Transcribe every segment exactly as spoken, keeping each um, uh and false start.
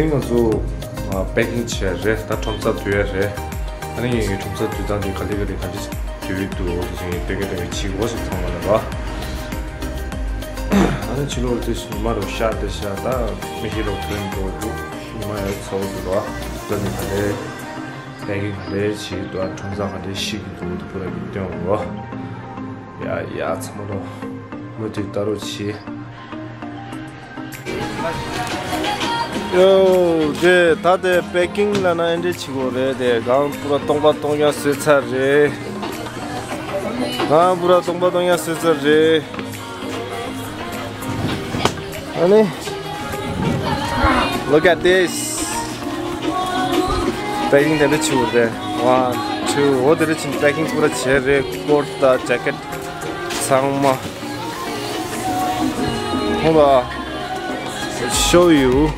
ང་ཚོ་པེ་ཀིང་བྱས་རེད། ད་ཁྲོམ་སར་འཛུལ་ཡ་རེད། ཨ་ནི་ཁྲོམ་སར་འཛུལ་སྟངས་དེ་ག་ལེ་ག་ལེ་ག་འདྲ་འཛུལ་འདུག་དེ་བཞིན་སྟོན་གི་སྟོན་གི་བྱེད་དགོས་ཤིག་ཚང་མ་ལ་ར། ཨ་ནི་ཕྱི་ལོགས་དེ་ཉི་མ་རུ་ཤར་དེ་ཤར། ད་མི་ཤི་རོགས་ཐོན་འགྲོ་འདུག་ཉི་མ་ཡང་ཚ་བོ་འདུག་ར། ད་ནི་ག་ལེ་པེ་ཀིང་ག་ལེ་བྱེད་འདུག་ཁྲོམ་སར་ག་ལེ་ཤི་གི་འདུག་དེ་པུ་ར་གི་སྟོན་འོ། ཡ་ཡ་ཚང་མ་ལོ་མུ་མཐུད་ལྟ་རོགས་བྱེད། ཡོ། དེ་ད་དེ་པེ་ཀིང་ལ་ན་ཨེ་འདྲས་བྱེད་དགོས་རེད། དེ་གང་པུ་ར་སྟོང་པ་སྟོང་རྐྱང་བཟོས་ཚར་རེད། གང་པུ་ར་སྟོང་པ་སྟོང་རྐྱང་བཟོས་ཚར་རེད། ཨ་ནི། Look at this. པེ་ཀིང་དེ་འདྲས་བྱེད་དགོས་རེད། One, two. འོ་དེ་འདྲས་བྱས་པེ་ཀིང་པུ་ར་བྱས་རེད། ཀོཊ་དང་ཇེ་ཀེཊ་ཚང་མ། Hold on. I'll show you.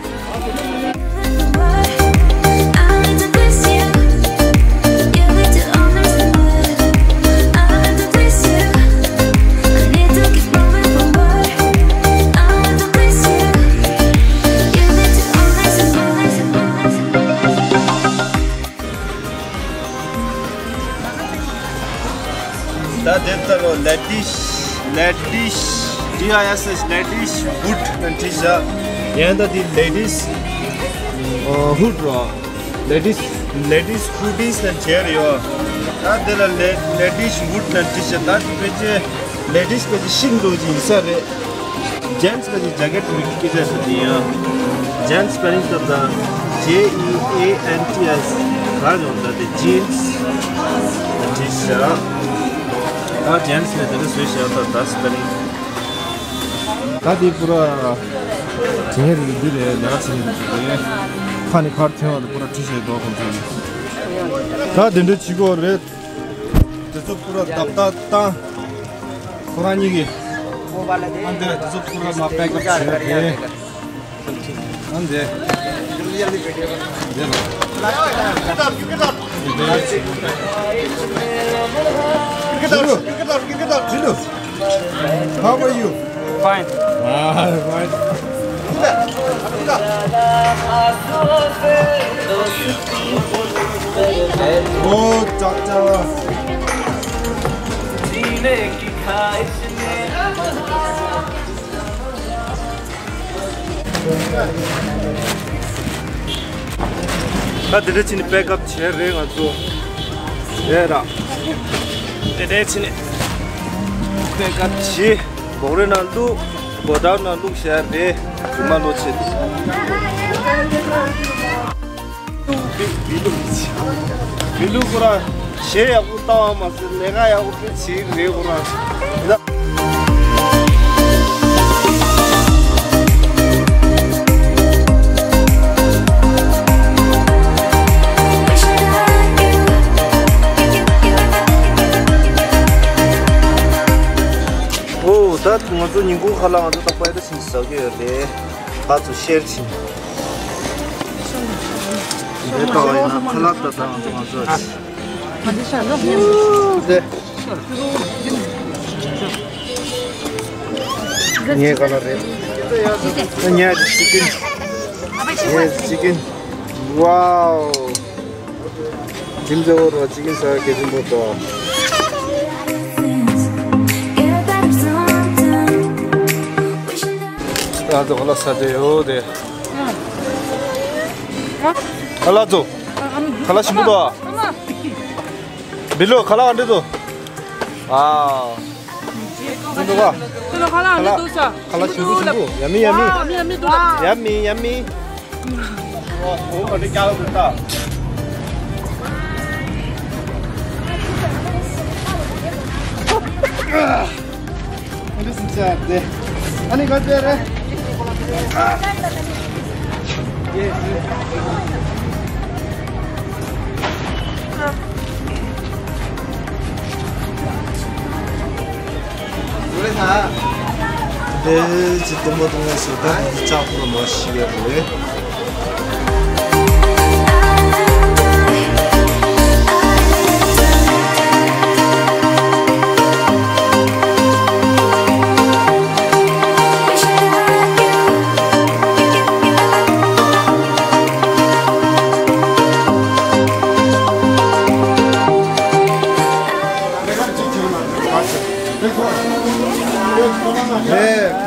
ད་དེ་ལྟར་ལེ་ཌིས་ལེ་ཌིས་ཌི་ཨའི་ཨེས་ཨེཆ་ལེ་ཌིས་ཧུཌ་ནང་བྲིས་བཞག་ཡང་ད་དེ་ལེ་ཌིས་ཧུཌ་རོ། ལེ་ཌིས་ལེ་ཌིས་ཧུ་ཌིས་ནང་བྲིས་ཡོད། ད་དེ་ལ་ལེ་ལེ་ཌིས་ཧུཌ་ནང་བྲིས་བཞག་ད་དེ་ཕལ་ཆེར་ལེ་ཌིས་སྐད་ཀྱི་ཤིང་འདྲ་ཅིག་ཡིན་ས་རེད། ཇེན་སི་སྐད་ཀྱི་ཇེ་ཀེཊ་མི་སྐད་ཆ་ཟེར་དེ་ཡང་། ཇེན་སི་སྤེ་ལིང་བཏབ་དང་། ཇེ་ཨི་ཨེ་ཨེན་ཊི་ཨེས། ག་ཡོང་ད་དེ་ཇིན་སི་བྲིས་བཞག་ད་ཇེན་སི་ནས་དེ་འདྲ་བཟོས་བཞག་ད་ད་སྤེ་ལིང་། ད་དེ་པུ་ར་བྱེད་ཡས་རེད། འདི་རེད། ལས་ཀ་བྱེད་ཡས་རེད། ཁ་ནས་གར་ཐོན་པ་དེ་པུ་ར་ཁྲིད་བྱས་འགྲོ་ཁོང་ཚོ་ནས། ད་དེ་འདྲ་བྱེད་དགོས་རེད། དེ་ཚོ་པུ་ར་བརྡབ་བརྡབ་བཏང་། ཁོ་རང་གཉིས་ཀྱིས། ཨ་འདི་དེ་ཚོ་པུ་ར་མ་པེག་ཨབ་བྱས་རེད། ཨ་འདི། འདི་ལ། How are you? Fine. Ah, fine. Oh, cha cha. ད་དེ་འདྲ་བྱས་ནས་པེག་ཨབ་བྱས་རེད་ང་ཚོ། རེད་ར། དེ་འདྲ་བྱས་ནས་པེག་ཨབ་བྱས། སྒོ་རའི་ནང་བླུགས། སྒོ་འགྲམ་ནང་བླུགས་བཞག་རེད། རི་མ་ལོ་ཆེ་དེ། མི་ལུག་ཁོ་རང་གཞས་ཡག་པོ་བཏང་བ་མ་ཟད་ལས་ཀ་ཡག་པོ་དཔེ་བྱེད་ཀྱི་རེད་ཁོ་རང་། ཨོ་ད་ང་ཚོ་ཉིན་གུང་ཁ་ལག་ང་ཚོ་ད་པའི་ད་ཕྱིན་ཟ་གི་ཡོད་རེད། ཁ་ཚོ་ཤེར་ཕྱིན། འདི་ལྟ་བ་ཡིན་ན་ཁ་ལག་ད་ད་ང་ཚོ་ང་ཚོ་དེ། ངའི་ཁ་ལག་རེད། ངའི་ཅི་ཀིན། ངའི་ཅི་ཀིན། ཝའོ། ཇིམ་ཛེ་བོ་རོ་ཅི་ཀིན་ཟ་གེ་ཇིམ་བོ་ཏོ། ང་ཚོ་ཁ་ལག་ཟ་དེ་ཡོད་དེ། ཁ་ལག་ཚོ། ཁ་ལག་ཞིམ་པོ་འདུག་ཨ། བི་ལོ་ཁ་ལག་འདི་ཚོ། ཨ། འདི་འདུག་ག་ཁ་ལག་ཁ་ལག་ཞིམ་པོ་ཞིམ་པོ། ཡ་མི་ཡ་མི། ཡ་མི་ཡ་མི། འདི་སུ་ཆ་དེ། ཨ་ནི་ག་ཚོད་རེད། དེ་ཅི་སྟོང་པ་སྟོང་པ་ཞིག་ད་ལྕགས་པོ་ལ་མ་ཤི་བ་རེད།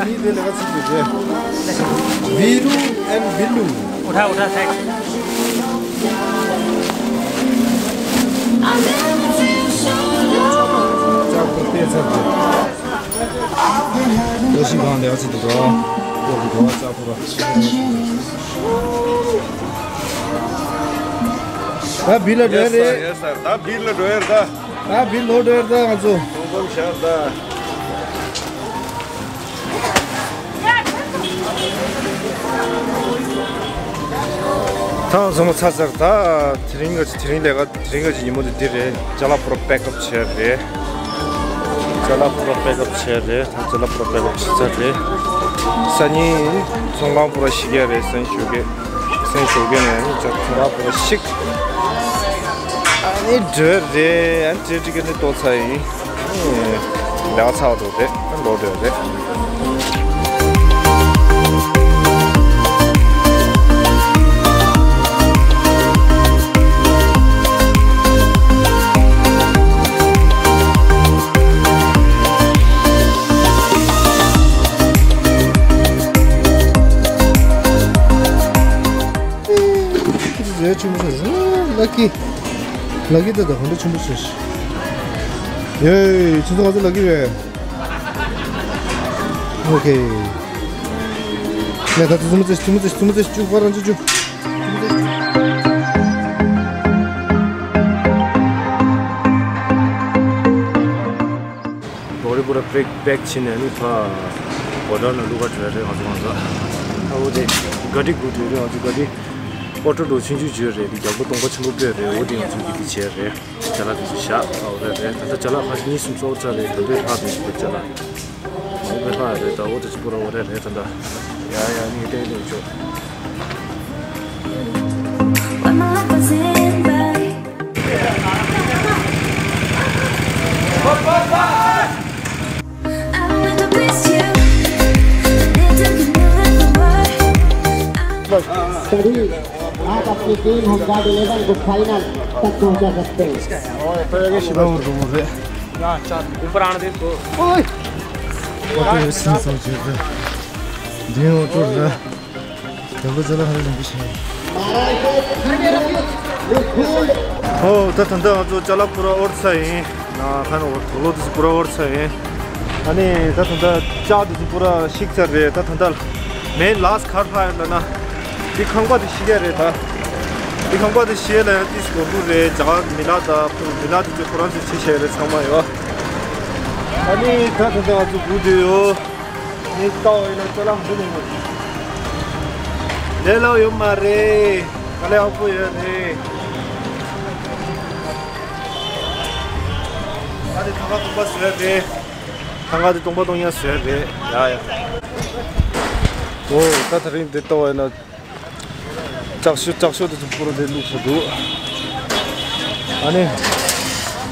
གཉིས་དེ་ལས་ཀ་ཚིག་དེ་རེད། བི་རུ་ཨེན་བི་ལུ། उठा, उठा, साइड। ལྟོ་ཞིག་གང་ལས་ཀ་ཚིག་དེ་རོ། ལྟོ་གི་འགྲོ་བ་ཙག་པོ་ར། ད་བི་ལ་འགྲོ་ཡ་རེད། ཡེ་སར། ད་བི་ལ་འགྲོ་ཡ་རེད་ད། ད་བི་ལོ་འགྲོ་ཡ་རེད་ད་ང་ཚོ། ཐོང་ཐོང་ཤར་ད། ཐང་བཟང་པོ་ཚར་ཚར། ད་དེ་རིང་ག་དེ་རིང་ལས་ཀ་དེ་རིང་ག་ཉིན་མོ་དེ་འདི་རེད། ཅ་ལག་པུ་ར་པེག་ཨབ་བྱས་རེད། ཅ་ལག་པུ་ར་པེག་ཨབ་བྱས་རེད། ད་ཅ་ལག་པུ་ར་པེག་ཨབ་བྱས་ཚར་རེད། སང་ཉིན་ཚོང་ཁང་པུ་ར་ཞིག་ཡ་རེད། སང་ཞོགས་ཀས་སང་ཞོགས་ཀས་ནས་ཚོང་ཁང་པུ་ར་ཞིག་ཨ་ནི་འགྲོ་རེད། ཨ་ནི་ཏྲེ་ཏྲི་ཀ་ནི་ཏོ་ཚ་ཡིན། ལས་ཀ་ཚ་བ་འགྲོ་རེད། ལོ་འགྲོ་རེད། རེད། ཆུང་ཆུང་རེད། ལ་ཀི། ལ་ཀི་ད་ད་ཧོན་ཌ་ཆུང་ཆུང་རེད། ཡེ། ཆུ་ཚོད་ང་ཚོ་ལ་ཀི་རེད། ཨོ་ཁེ། ལས་ད་ཚོ་ཚོ་མོ་ཚེ་ཚོ་མོ་ཚེ་ཚོ་མོ་ཚེ་ཅུ་ཧྥ་རང་ཅུ་ཅུ། རོ་རི་པུ་ར་པེག་པེག་ཕྱིན་ནས་ནི་ཕ་བོ་ཌར་ནང་བླུག་ག་བྲོས་རེད་ང་ཚོ་ང་ཚོ། ཨ་འོ་དེ་ག་ཌི་སྒུག་བྲོས་རེད་ང་ཚོ་ག་ཌི། ཨོ་ཊོ་འགྲོ་ཆུང་ཆུང་བརྗོད་རེད། དེ་རྒྱལ་པོ་སྟོང་པ་ཆེན་པོ་དཔེ་རེད། འོ་དེ་ང་ཚོ་གི་དེ་བྱས་རེད། ཅ་ལག་དེ་ཚོ་བཞག་ཨ་འོ་རེད་རེད། ད་ལྟ་ཅ་ལག་ཁ་ཤས་གཉིས་གསུམ་གསོག་ཚར་རེད། ད་ལྟའི་ལྷག་དེ་ཚོ་ཅ་ལག་འོ་དེ་ལྷག་རེད། ད་འོ་དེ་ཚོ་པུ་ར་འོ་རེད་རེད། ད་ལྟ་ཡ་ཡ་ངས་བལྟས་བལྟས་ཆོག Salut, आप अपनी team home guard eleven को फाइनल तक पहुंचा सकते हैं। ऊपर आने दे इसको। ओए। ཨོ་ད་ད་ལྟ་ང་ཚོ་ཅ་ལག་པུ་ར་ཨོར་ཚ་ཡིན། ན་ཁ་ནོ་དོ་ལོ་དུ་སུ་པུ་ར་ཨོར་ཚ་ཡིན། ཨ་ནི་ད་ད་ལྟ་ལྕགས་དུ་སུ་པུ་ར་ཤིག་ཚར་རེད། ད་ད་ལྟ་མེ་ལཱས་གར་ཕ་ཡོད་ལ་ན་འདི་ཁང་པ་དུ་ཤི་ག་རེད། ད་འདི་ཁང་པ་དུ་ཤི་ལ་ཏིས་གོ་འདུག་རེད། ཇ་མི་ལ་ད་མི་ལ་དུ་ཅི་ཁོ་རང་ཚོ་ཤི་ཤེས་རེད་ཚང་མ་ཡོད། ཨ་ནི་ད་ད་ལྟ་ང་ཚོ་སྒུག་དུ་ཡོད། ངས་ལྟ་བ་ཡིན་ན་ཅ་ལག་འདི་ནས་ཡོད། ལས་སླ་ཡོད་མ་རེད། དཀའ་ལས་ཁག་པོ་ཡོད་རེད། ད་དེ་ཐང་ག་སྟོང་པ་བཟོས་རེད། ཐང་ག་དེ་སྟོང་པ་སྟོང་ཡ་བཟོས་རེད། ཡ་ཡ། འོ་ད་དེ་རིང་འདི་ལྟ་བ་ཡིན་ན། ལྕགས་ཤོག་ལྕགས་ཤོག་དེ་ཚོ་པུ་ར་དེ་བླུགས་ཚར་འདུག་ཨ་ནི།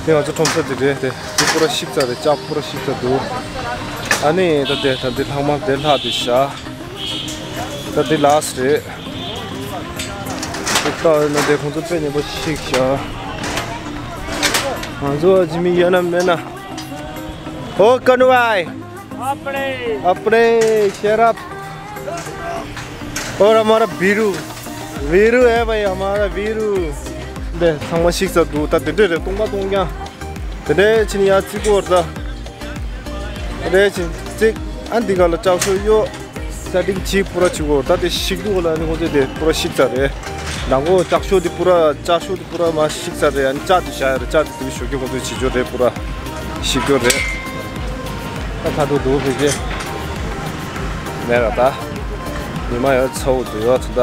དེ་ང་ཚོ་ཁྲོམ་ས་དེ་རེད་དེ། དེ་པུ་ར་བཤིག་ཚར་རེད། ལྕགས་པུ་ར་བཤིག་ཚར་འདུག་ཨ་ནི་ད་དེ་ད་དེ་ལྷག་མ་དེ་ལྷག་དེ་བཞག་ད་དེ་ལཱས་རེད། དེ་ལྟ་ཡོད་ན་དེ་ཁོང་ཚོ་དཔེ་ཉེ་པོ་བཤིག་བཞག་ང་ཚོ་ཨ་ཅི་མི་ཡོད་ན་མེད་ན། ཨོ་ཀ་ནུ་ཝའི། अपने अपने शराब और हमारा बीरू। बीरू है भाई हमारा बीरू। དེ་ཚང་མ་བཤིག་ཚར་འདུག་ད་དེ་འདྲས་རེད། སྟོང་པ་སྟོང་རྐྱང་། དེ་འདྲས་ཕྱིན་ཡ་རྩིག་པོ་རེད་ད། དེ་འདྲས་ཕྱིན་རྩིག་ཨ་འདི་ག་ལ་ལྕགས་ཤོག་གཡོག་སེ་ཊིང་བྱེད་པུ་ར་བྱེད་དགོས། ད་དེ་བཤིག་འདུག་ལ་ནི་ཁོང་ཚོས་དེ་པུ་ར་བཤིག་ཚར་རེད། ནང་ཁོ་ལྕགས་ཤོག་དེ་པུ་ར་ལྕགས་ཤོག་དེ་པུ་ར་མ་བཤིག་ཚར་རེད། ཨ་ནི་ལྕགས་དེ་བཞག་ཡ་རེད། ལྕགས་དེ་དེ་ཞོགས་ཀས་ཁོང་ཚོས་བྱེད་རྒྱུ་རེད། པུ་ར་བཤིག་རྒྱུ་རེད། ད་ཁ་ཐུག་འདུག་ཕེ་ཁེ་མེད་ར་ད། ཉི་མ་ཡོད་ཚ་བོ་འདུག་ཡོད་ཚ་ད།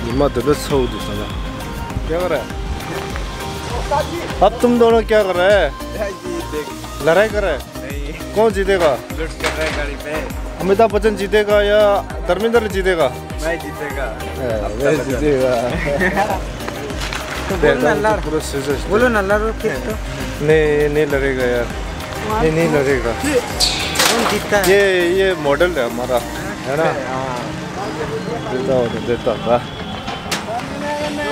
ཉི་མ་འདི་འདྲ་ཚ་བོ་འདུག་ས་ན། क्या कर रहा है? अब तुम दोनों क्या कर रहे हैं? लड़ाई कर रहे हैं? नहीं। कौन जीतेगा? लूट कर रहा है गाड़ी पे। अमिताभ बच्चन जीतेगा या धर्मेंद्र जीतेगा? मैं जीतेगा। ए, मैं जीतेगा। तो बोलो ना, लड़। पूरा सीजन। बोलो ना, लड़ो फिर तो। नहीं, ये नहीं लड़ेगा यार। ये नहीं लड़ेगा। कौन जीतता है? ये, ये मॉडल है हमारा, है ना? हाँ। देता हो तो देता था।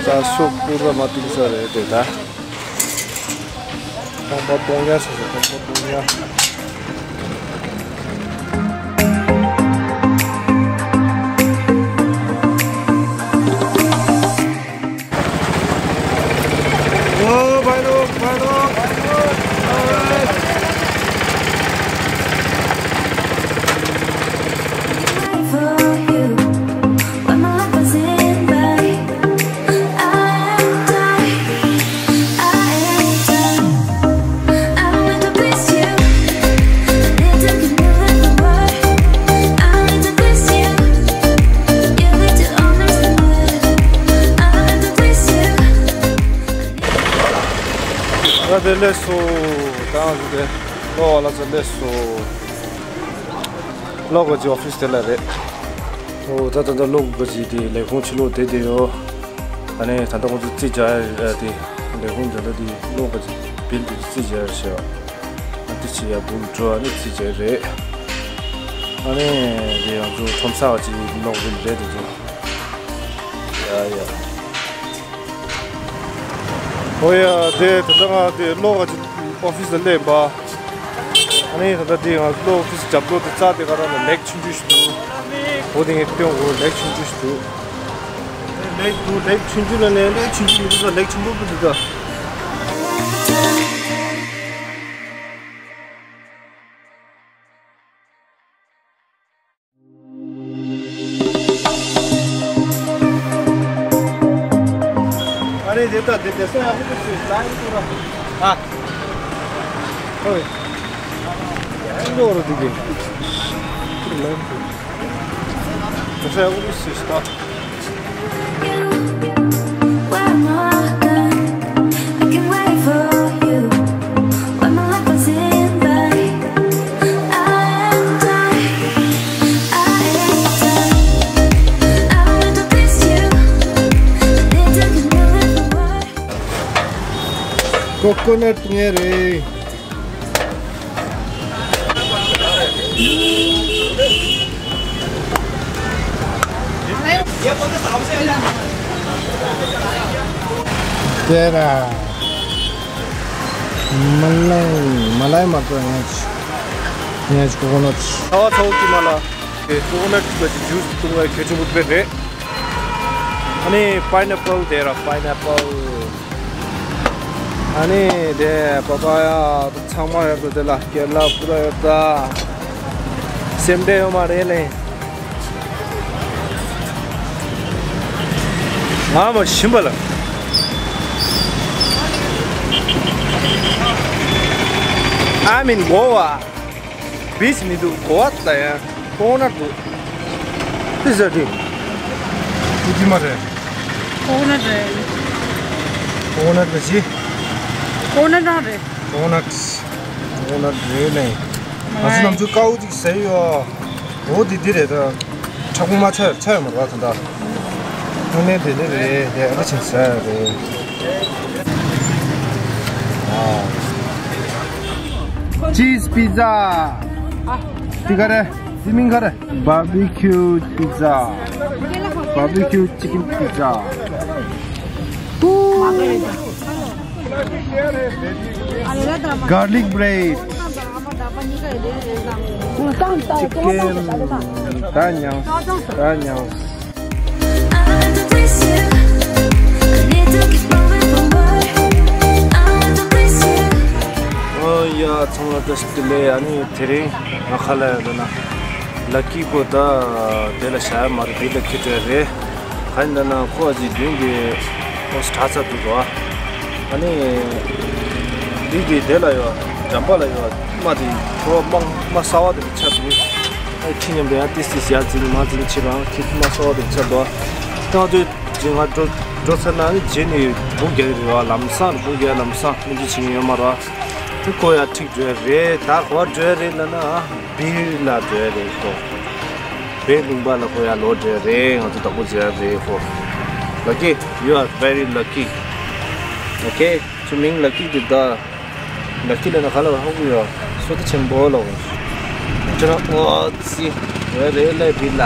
चार सौ पूरा मातुम सा रहे देता। སྟོང་པ་སྟོང་ཉ་ཟེར་སོང་། སྟོང་པ་སྟོང་ཉ། Oh, bye, look, bye, look. All right. ད་དེ་སླེབས་སོང་། ད་ང་ཚོ་དེ་གློ་བ་ལ་ཚོ་སླེབས་སོང་། གློ་བ་གི་ཨོ་ཕིས་དེ་ལ་རེད། ཨོ་ད་ད་ད་གློ་བ་གི་དེ་ལས་ཁུངས་ཕྱི་ལོགས་བསྡད་བསྡད་ཡོད། ཨ་ནི་ད་ལྟ་ཁོང་ཚོ་རྩིས་རྒྱག་ཡ་དེ་ལས་ཁུངས་ད་ལྟ་དེ་གློ་བ་གི་བིལ་དེ་རྩིས་རྒྱག་ཡ་བྱས་པ། ཨ་དེ་ཕྱི་ཡ་བུམ་འགྲོ་ཨ་ནི་རྩིས་རྒྱག་ཡ་རེད། ཨ་ནི་དེ་ཡང་ཚོ་ཁྲོམ་ས་བ་ཅིག་གློ་བ་གི་བིལ་རེད་དེ་ཚོ། ཡ་ཡ། ཨོ་ཡ། དེ་ད་ལྟ་ང་དེ་གློ་བ་གི་ཨོ་ཕིས་ལ་སླེབས་པ། ཨ་ནི་ད་ལྟ་དེ་ང་གློ་ཨོ་ཕིས་རྒྱབ་ལོགས་དེ་རྩ་དེ་ག་རང་ལ་ལེགས་ཆུང་ཆུང་ཞིག་འདུག་ཨོ་དེ་ངས་སྟོན་གོ། ལེགས་ཆུང་ཆུང་ཞིག་འདུག་ལེགས་འདུག་ལེགས་ཆུང་ཆུང་ལ་ནས་ལེགས་ཆུང་ཆུང་ཡིན་འདུག་ད་ལེགས་ཆུང་པོ་པོ་འདུག་ད། ཨ་རེ་དེ་ལྟ་དེ་དེ་སོང་ཡག་པོ་ཞིག་ལ་ཡིན་ཐུག་ར། ཨ། ཧོꯏ། ཡང་འགྲོ་ར་དེ་གི། དེ་སོང་ཡག་པོ་ཞིག་ལྟ། ཀོ་ཀོ་ནཊ་ངའི་རེད། དེ་ར། མ་ལའི་མ་ལའི་མ་ཏོ་ངས་ངས་ཀོ་ཀོ་ནཊ། ཚ་བ་ཚ་བོ་ཀི་མ་ལ། དེ་ཀོ་ཀོ་ནཊ་གི་ཇུས་བཏུང་བའི་གལ་ཆེན་པོ་དཔེ་རེད། ཨ་ནི་པའི་ནེ་པལ་དེ་ར་པའི་ནེ་པལ། ཨ་ནི་དེ་པ་པ་ཡ་ཚང་མ་ཡོད་དོ། དེ་ལ་ཀེ་ར་ལ་པུ་ར་ཡོད་ད། སེམས་ཁྲལ་ཡོད་མ་རེད་ལེ། ང་མ་ཤིམ་པ་ལ། I'm in Goa. བིཆ་མི་འདུག་གོ་བ་ད་ཡ། ཀོ་ནཊ་འདུག་དེ་ཟ་དེ། དེ་དེ་མ་རེད། ཀོ་ནཊ་རེད། ཀོ་ནཊ་རེད་ཅི། ཀོ་ནཊ་རང་རེད། ཀོ་ནཊ། ཀོ་ནཊ་རེད་ནས། ང་ཚོ་ནམ་ཚོད་དཀར་པོ་ཅིག་ཟ་ཡོད། འོ་དེ་དེ་རེད་ད། ཁྲག་པོ་མ་ཆགས་ཆགས་ཡོད་མ་རེད་ད་ད། དངོས་གནས་དེ་འདྲ་རེད་དེ། ཨ་ཕྱིན་ཟ་ཡ་རེད། ཨ། ཅིས་པི་ཛ། དེ་ག་རེ། དེ་མིང་ག་རེ། བར་བི་ཁྱུ་པི་ཛ། བར་བི་ཁྱུ་ཅི་ཀིན་པི་ཛ། གར་ལིག་བྷི་རེཌ། ཅི་ཀེན། ད་མྱངས། ད་མྱངས། ཨོ་ཡ། ཚང་མ་བཀྲ་ཤིས་བདེ་ལེགས། ཨ་ནི་དེ་རིང་ང་ཁ་ལ་ཡོད་ན། ལ་ཀི་པོ་ད་དེ་ལ་བཞག་ཡ་མ་རེད། དེ་ལ་ཁྱི་སྤྲད་རེད། ག་ཡིན་ད་ན་ཁོ་ཨ་ཅེ་མདུན་གྱི་ཨོ་སི་གྲྭ་ཚ་འདུག་རོ། ཨ་ནི་འདི་གི་དེ་ལ་ཡོད། འགྲམ་པ་ལ་ཡོད། རྨ་དེ་ཁོ་རྨ་རྨ་གསར་བ་དེ་ཆགས་འདུག་ཨ་ཁྱི་མཉམ་དུ་ཡང་ཏིས་ཏིས་ཡར་འཛིན་མར་འཛིན་བྱེད་པའང་ཁྱི་རྨ་གསར་བ་དེ་ཆགས་འདུག་ད་དུས་ཅི་ང་འགྲོ་འགྲོ་ཚར་ན་ནི་རྗེས་ནས་སྦུག་རྒྱག་གི་རེད་བ། ལམ་སང་སྦུག་རྒྱག་ལམ་སང་སྨན་བཅོས་བྱེད་མཁན་ཡོད་མ་རེད་བ། དེ་ཁོ་ཡར་ཁྲིད་འགྲོ་ཡ་རེད། ད་ག་པར་འགྲོ་ཡ་རེད་ལབ་ན། བིལ་ལ་འགྲོ་ཡ་རེད་ཁོ། བིལ་ལུང་པ་ལ་ཁོ་ཡར་ལོག་འགྲོ་ཡ་རེད། ང་ཚོ་བདག་པོ་བྱེད་ཡ་རེད་ཁོ། Lucky, you are very lucky. Okay, ཁྱོད་མིང་ལ་ཀི་དེ་ད། ལ་ཀི་ལ་ན་ག་ལ་བ་ཧ་གོ་ཡོད། བསོད་བདེ་ཆེན་པོ་ལ་བ། ཁྱོད་རང་ཨོ་ཙི། འགྲོ་ཡ་རེད་ལ་བིལ་ལ།